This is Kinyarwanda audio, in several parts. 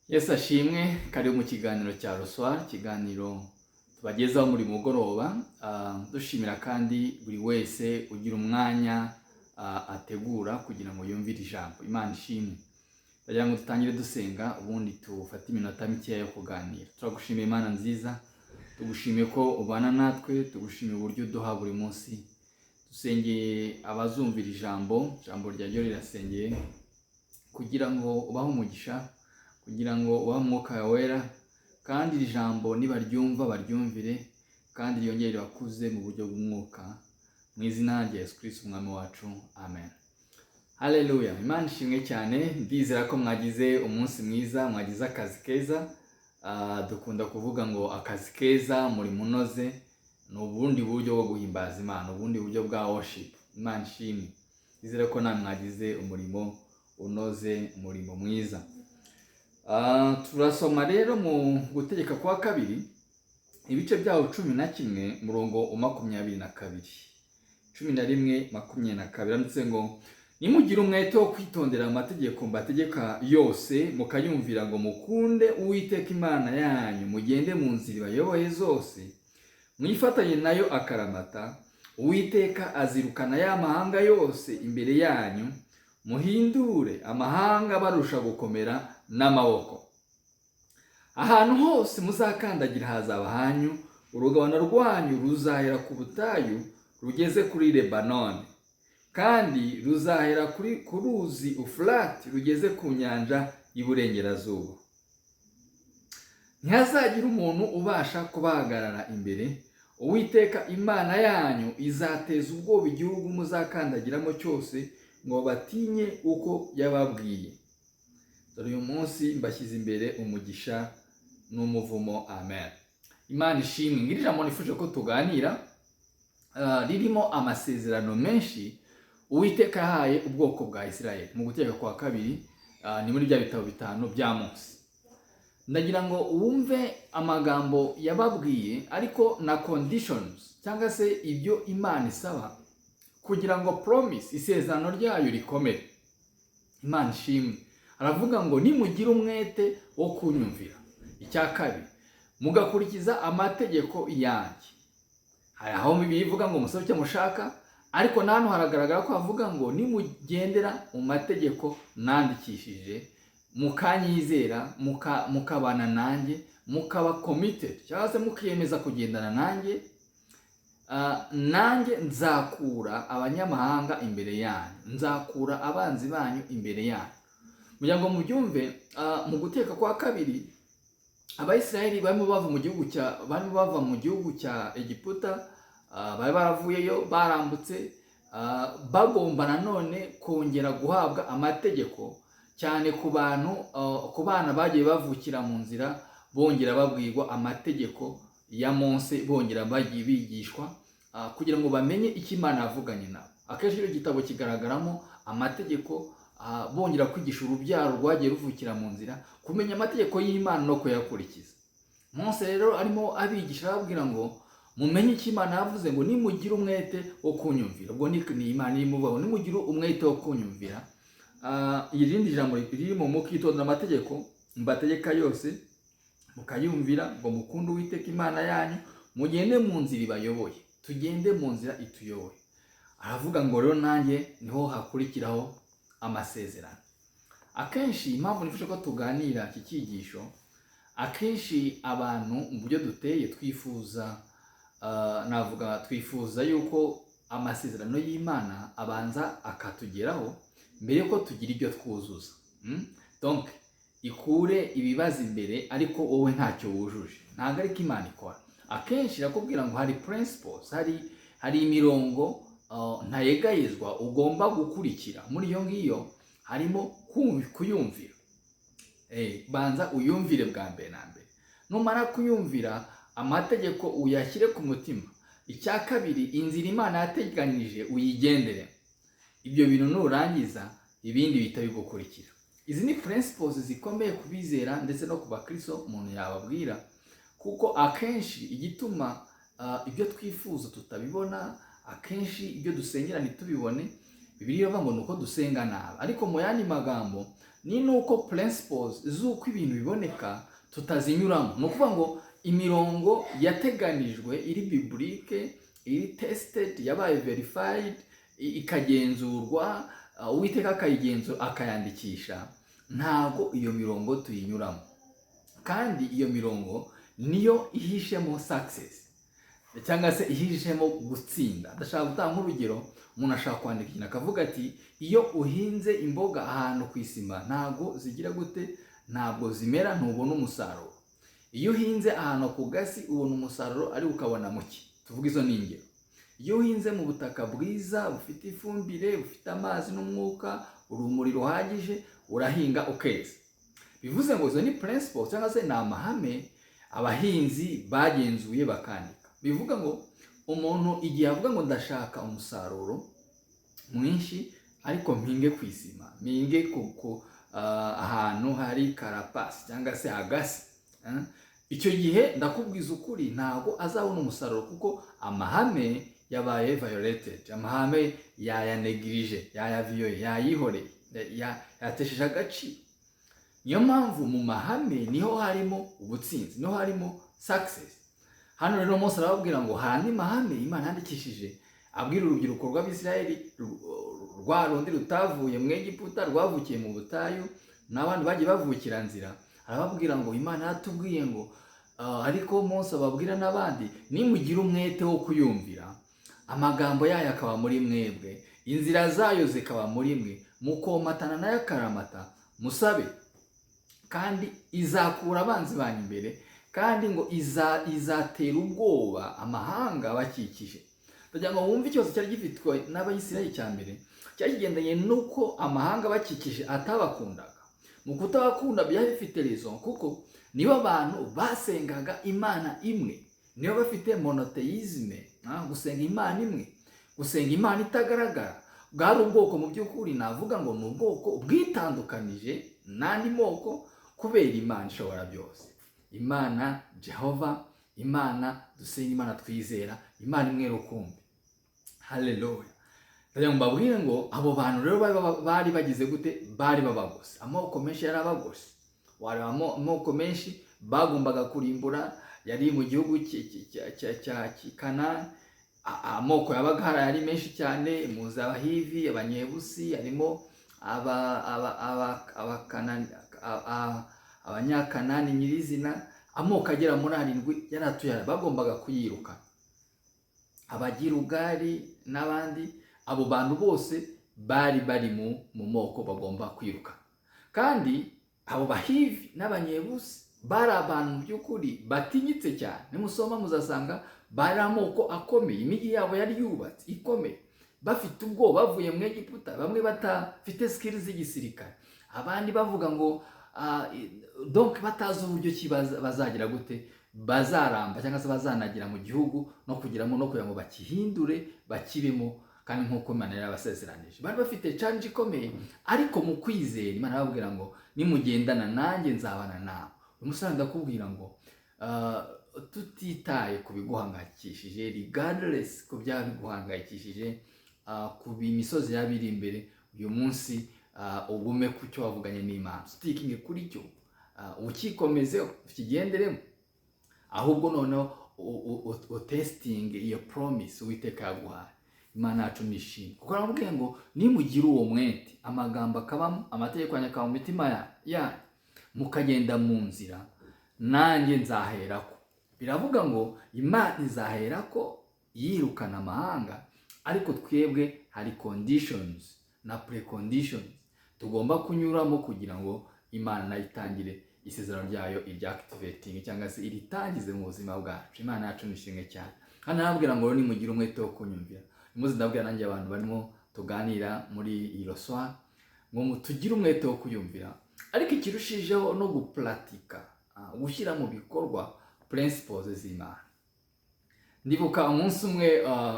Yesu ashimwe. Karibu mu kiganiro cya Roswari, ikiganiro tubagezaho buri mugoroba. Dushimira kandi buri wese ugira umwanya ategura kugira ngo yumvire ijambo. Imana ishimwe. Ndagira ngo dutangire dusenga, ubundi tufate iminota mikeya yo kuganira. Turagushimiye, Imana nziza, tugushimiye ko ubana natwe, tugushimiye uburyo uduha buri munsi. Dusengeye abazumvira ijambo, ijambo ryawe rirasengeye kugira ngo ubahe umugisha, kugira ngo ubahe Umwuka wawe Wera, kandi iri jambo nibaryumva baryumvire, kandi ryongere ribakuze mu buryo bw'umwuka, mu izina rya Yesu Kristo Umwami wacu, amen. Haleluya! Imana ishimwe cyane. Ndizera ko mwagize umunsi mwiza, mwagize akazi keza. Dukunda kuvuga ngo akazi keza, umurimo unoze, ni ubundi buryo bwo guhimbaza Imana, ubundi buryo bwa worship. Imana ishimwe. Ndizera ko namwe mwagize umurimo unoze, umurimo mwiza. Turasoma rero mu Gutegeka kwa Kabiri, ibice byawo 11, murongo wa 22, 11:22, handitse ngo: "Nimugire umwete wo kwitondera amategeko mbategeka yose, mukayumvira, ngo mukunde Uwiteka Imana yanyu, mugende mu nzira ibayoboye zose, mwifatanye nayo akaramata, Uwiteka azirukana ya mahanga yose imbere yanyu, muhindure amahanga barusha gukomera n'amaboko. Ahantu hose muzakandagira hazaba hanyu. Urugabano rwanyu ruzahera ku butayu rugeze kuri Lebanoni, kandi ruzahera ku ruzi Ufurati rugeze ku nyanja y'iburengerazuba. Ntihazagira umuntu ubasha kubahagarara imbere. Uwiteka Imana yanyu izateza ubwoba igihugu muzakandagiramo cyose, ngo batinye uko yababwiye. Dore uyu munsi mbashyize imbere umugisha n'umuvumo." Amen. Imana ishimwe. Ngiri jambo nifuje ko tuganira, ririmo amasezerano menshi Uwiteka yahaye ubwoko bwa Isirayeli mu Gutegeka kwa Kabiri, ni muri bya bitabo bitanu bya Mose. Ndagira ngo wumve amagambo yababwiye, ariko na conditions, cyangwa se ibyo Imana isaba kugira ngo promise, isezerano ryayo rikomere. Imana ishimwe. Aravuga ngo: "Nimugira umwete wo kunyumvira." Icya kabiri, "mugakurikiza amategeko yanjye." Hari aho Bibiliya ivuga ngo musabe icyo mushaka, ariko na hano haragaragara ko havuga ngo nimugendera mu mategeko nandikishije, mukanyizera, mukabana nanjye, mukaba committed, cyangwa se mukiyemeza kugendana nanjye, nanjye nzakura abanyamahanga imbere yanyu, nzakura abanzi banyu imbere yanyu. Kugira ngo mubyumve, mu Gutegeka kwa Kabiri, Abayisiraheli barimo bava mu gihugu cya Egiputa, bari baravuyeyo, barambutse, bagomba nanone kongera guhabwa amategeko, cyane ku bantu, ku bana bagiye bavukira mu nzira, bongera babwirwa amategeko ya Mose, bongera bagiye bigishwa, kugira ngo bamenye icyo Imana yavuganye nabo. Akenshi icyo gitabo kigaragaramo amategeko, bongera kwigisha urubyaro rwagiye ruvukira mu nzira kumenya amategeko y'Imana no kuyakurikiza. Mose rero arimo abigisha, ababwira ngo mumenye icyo Imana yavuze, ngo nimugire umwete wo kunyumvira. Ubwo ni Imana irimo ivuga ngo nimugire umwete wo kunyumvira. Irindi jambo ririmo: "Mukitondera amategeko mbategeka yose, mukayumvira, ngo mukunde Uwiteka Imana yanyu, mugende mu nzira ibayoboye." Tugende mu nzira ituyoboye. Aravuga ngo rero nanjye, niho hakurikiraho amasezerano. Akenshi impamvu nifuje ko tuganira iki cyigisho, akenshi abantu mu buryo duteye twifuza, navuga twifuza yuko amasezerano y'Imana abanza akatugeraho mbere yuko tugira ibyo twuzuza. Donc ikure ibibazo imbere, ariko wowe ntacyo wujuje. Ntabwo ariko Imana ikora. Akenshi irakubwira ngo hari principles, hari imirongo ntayegayezwa ugomba gukurikira. Muri iyo ngiyo harimo kuyumvira. Banza uyumvire bwa mbere na mbere. Numara kuyumvira, amategeko uyashyire ku mutima. Icya kabiri, inzira Imana yateganyije uyigendere. Ibyo bintu nurangiza, ibindi bihita bigukurikira. Izi ni principles zikomeye ku bizera ndetse no ku bakristo umuntu yababwira, kuko akenshi igituma ibyo twifuza tutabibona, akenshi ibyo dusengera ntitubibone, Bibiliya ivuga ngo ni uko dusenga nabi. Ariko mu yandi magambo, Ni nuko principles z'uko ibintu biboneka tutazinyuramo. Ni ukuvuga ngo imirongo yateganijwe iri biblique, iri tested, yabaye verified, ikagenzurwa, Uwiteka akayigenzura, akayandikisha, ntabwo iyo mirongo tuyinyuramo. Kandi iyo mirongo niyo ihishemo success cyangwa se ihishemo gutsinda. Ndashaka gutanga nk'urugero: umuntu ashaka kwandika ikintu akavuga ati: "Iyo uhinze imboga ahantu ku isima, ntabwo zigira gute? Ntabwo zimera, ntubona umusaruro. Iyo uhinze ahantu ku gasi, ubona umusaruro, ariko ukabona muke." Tuvuge izo ni ingero. Iyo uhinze mu butaka bwiza, bufite ifumbire, bufite amazi n'umwuka, urumuri ruhagije, urahinga ukeza. Bivuze ngo izo ni principles cyangwa se ni amahame abahinzi bagenzuye bakandika. Bivuga ngo umuntu igihe avuga ngo: "Ndashaka umusaruro mwinshi, ariko mpinge ku isima, mpinge ku ahantu hari karapasi cyangwa se agasi," icyo gihe ndakubwiza ukuri, ntabwo azabona umusaruro, kuko amahame yabaye violated, amahame yayanegirije, yayaviyoye, yayihoreye, yatesheje agaciro. Niyo mpamvu mu mahame niho harimo ubutsinzi, niho harimo success. Hano rero Mose arababwira ngo hari andi mahame Imana yandikishije, abwira urubyiruko rw'Abisirayeli, rwa rundi rutavuye mu Egiputa, rwavukiye mu butayu, n'abandi bagiye bavukira nzira. Arababwira ngo Imana yaratubwiye ngo, ariko Mose ababwira n'abandi: "Nimugira umwete wo kuyumvira, amagambo yayo akaba muri mwebwe, inzira zayo zikaba muri mwe, mukomatana nayo akaramata, musabe, kandi izakura abanzi banyu imbere, kandi ngo izatera ubwoba amahanga abakikije." Kugira ngo wumve ikibazo cyari gifitwe n'Abayisiraheli, cya mbere cyari kigendanye n'uko amahanga abakikije atabakundaga. Mu kutabakunda byari bifite reason, kuko nibo bantu basengaga Imana imwe, nibo bafite monothéisme, gusenga Imana imwe, gusenga Imana itagaragara. Bwari ubwoko mu by'ukuri navuga ngo ni ubwoko bwitandukanije n'andi moko kubera Imana ishobora byose, Imana Jehova, Imana dusenga, Imana twizera, Imana imwe rukumbi. Haleluya! Ndagira ngo mbabwire ngo abo bantu rero bari bagize gute? Bari babagose. Amoko menshi yari abagose. Wareba amoko menshi bagombaga kurimbura yari mu gihugu cya Kanani. Amoko yabaga hari yari menshi cyane. Muzi Abahivi, Abanyebusi, harimo Abanyakanani nyirizina. Amoko agera muri arindwi yari atuye hariya, bagombaga kuyiruka, Abagirugari n'abandi. Abo bantu bose bari mu moko bagomba kwiruka. Kandi abo Bahivi n'Abanyebusi bari abantu mu by'ukuri batinyitse cyane. Nimusoma muzasanga bari amoko akomeye, imijyi yabo yari yubatse ikomeye, bafite ubwoba, bavuye mu Egiputa, bamwe batafite skills z'igisirikare, abandi bavuga ngo donc batazi uburyo ki bazagira gute, bazaramba cyangwa se bazanagira mu gihugu no kugeramo no kugira ngo bakihindure, bakibemo, kandi nk'uko Imana yari yabasezeranije. Bari bafite challenge ikomeye, ariko mu kwizera Imana arababwira ngo: "Nimugendana nanjye, nzabana nawe." Uyu musore, ndakubwira ngo tutitaye ku biguhangayikishije, regardless ku byaba biguhangayikishije, ku misozi yaba iri imbere uyu munsi, ugume ku cyo wavuganye n'Imana, stickinge kuri cyo, ukikomezeho, ukigenderemo. Ahubwo noneho utestinge iyo promise Uwiteka yaguhaye. Imana yacu nishimwe, kuko aramubwiye ngo: "Nimugira uwo mwete, amagambo akabamo, amategeko yanjye akaba mu mitima yanyu, mukagenda mu nzira, nanjye nzaherako." Biravuga ngo Imana izaherako yirukana amahanga, ariko twebwe hari conditions na preconditions tugomba kunyuramo kugira ngo Imana nayo itangire isezerano ryayo, irya activating cyangwa se iritangize mu buzima bwacu. Imana yacu nishimwe cyane. Hano arababwira ngo: "Nimugire umwete wo kunyumvira." Muzi, ndabwira nanjye abantu barimo tuganira muri iyi soir ngo tugire umwete wo kuyumvira, ariko ikirushijeho no gupuratika, gushyira mu bikorwa principles z'Imana. Ndibuka umunsi umwe,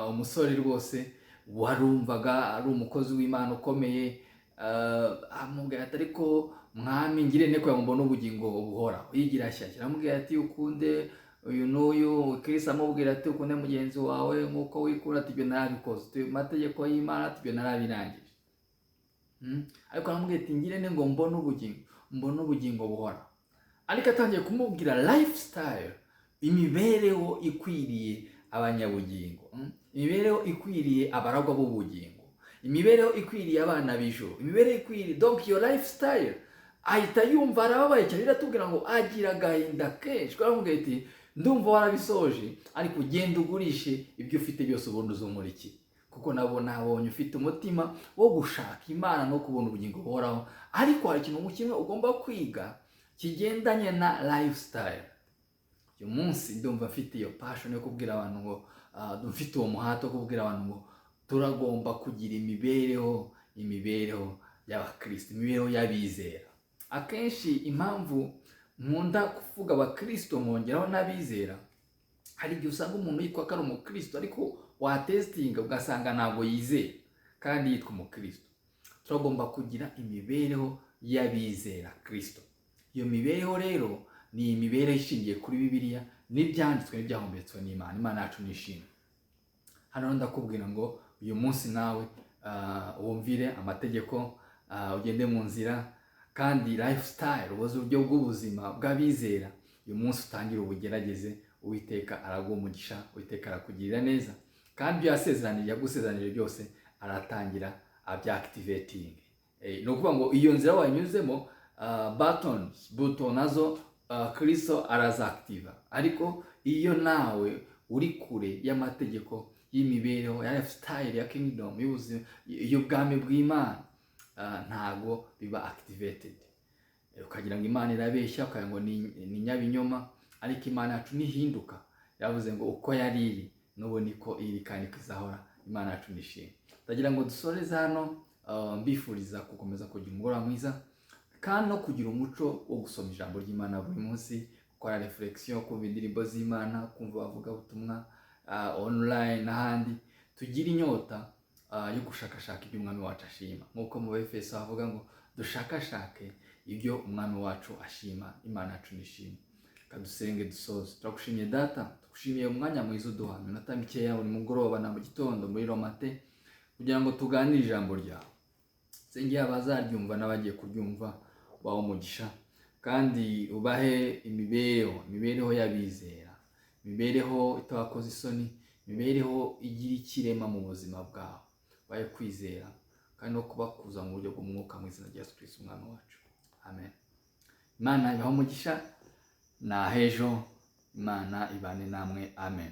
umusore rwose warumvaga ari umukozi w'Imana ukomeye, amubwira ati: "Ariko Mwami, ngire nte kugira ngo mbone ubugingo buhoraho?" Yigira shyashya, aramubwira ati: "Ukunde uyu n'uyu." Kirisi amubwira ati: "Ukunde mugenzi wawe nk'uko wikunda." Ati: "Ibyo narabikoze." Ati: "Amategeko y'Imana," ati, "ibyo narabirangije." Ariko aramubwira ati: "Ngire ngo mbone ubugingo, mbone ubugingo buhora." Ariko atangiye kumubwira lifestyle, imibereho ikwiriye abanyabugingo, Imibereho ikwiriye abaragwa b'ubugingo, imibereho ikwiriye abana b'ijuru, imibereho ikwiriye, donc iyo lifestyle, ahita yumva arababaye cyane. Biratubwira ngo agira agahinda kenshi, kuko aramubwira ati: "Ndumva warabisoje, ariko ugenda ugurishe ibyo ufite byose, ubundi uzumurikire, kuko nabo nabonye ufite umutima wo gushaka Imana no kubona ubugingo buhoraho, ariko hari ikintu kimwe ugomba kwiga kigendanye na lifestyle." Uyu munsi ndumva mfite iyo passion yo kubwira abantu ngo mfite uwo muhate wo kubwira abantu ngo turagomba kugira imibereho y'abakristo, imibereho y'abizera. Akenshi impamvu nkunda kuvuga abakristo nkongeraho n'abizera, hari igihe usanga umuntu yitwa ko ari umukristo, ariko watestinga ugasanga ntabwo yizera kandi yitwa umukristo. Turagomba kugira imibereho y'abizera Kristo. Iyo mibereho rero ni imibereho ishingiye kuri Bibiliya n'ibyanditswe n'ibyahumetswe n'Imana. Imana yacu nishimwe. Hano rero ndakubwira ngo uyu munsi nawe wumvire amategeko, ugende mu nzira kandi lifestyle, uburyo bw'ubuzima bw'abizera. Uyu munsi utangire ubugerageze. Uwiteka araguha umugisha, Uwiteka arakugirira neza, kandi ibyo yasezeranije, yagusezeranije byose, aratangira abyactivating. Ni ukuvuga ngo iyo nzira wanyuzemo, buttons, buto nazo Kristo arazactiva. Ariko iyo nawe uri kure y'amategeko y'imibereho ya lifestyle ya kingdom, y'ubuzima, y'ubwami bw'Imana, ntago biba activated. Ukagira ngo Imana irabeshya, ukagira ngo ni nyabinyoma, ariko Imana yacu ntihinduka. Yavuze ngo uko yari iri n'ubu niko iri kandi ko izahora. Imana yacu nishimwe. Ndagira ngo dusoreze hano, mbifuriza gukomeza kugira umugoroba mwiza kandi no kugira umuco wo gusoma ijambo ry'Imana buri munsi, gukora reflection, kumva indirimbo z'Imana, kumva abavugabutumwa online n'ahandi. Tugire inyota yo gushakashaka ibyo Umwami wacu ashima, nk'uko mu Befeso havuga ngo dushakashake ibyo Umwami wacu ashima. Imana yacu nishimwe. Reka dusenge dusoze. Turagushimiye Data, tugushimiye umwanya mwiza uduha, iminota mikeya buri mugoroba na mu gitondo muri romate, kugira ngo tuganire ijambo ryawe. Sengera abazaryumva n'abagiye kuryumva, ubahe umugisha kandi ubahe imibereho y'abizera, imibereho itabakoza isoni, imibereho igira ikirema mu buzima bwawe. Bahe kwizera kandi no kubakuza mu buryo bw'umwuka, mu izina rya Yesu Kristo Umwami wacu, amen. Imana ibahe umugisha. Na hejo, Imana ibane namwe, amen.